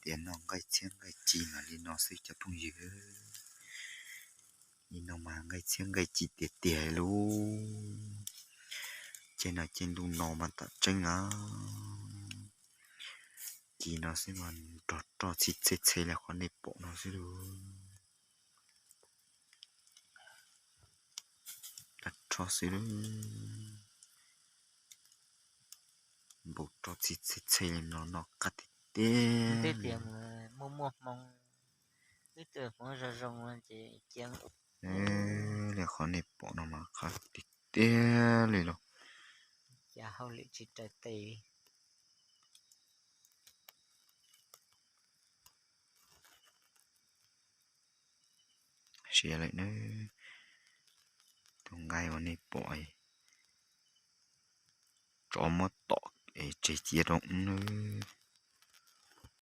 tias noj nqaij txhiab nqaij ci mas li no xwb cov phooj ywg. Li no mas nqaij txhiab nqaij ci tiag tiag lauj. Ces no ces ntu no mas tam tseeb na, ci no xwb mas rog roj txhij txhej txhej li qhov nej pom no xwb lauj. Dab rho xwb lauj. Npau roj txhij txhej txhej li no noj qab tiag tiag. Twb tias muaj muaj hmoo, twb tias hmoov zoo zoo ces cia li qhov nej pom no mas qab tiag tiag li lauj. Cas hauj lwm tsis raws tes. Siav lawm nawb. Tus nqaij uas nej pom tsov muab tom es tseg cia rau nawb.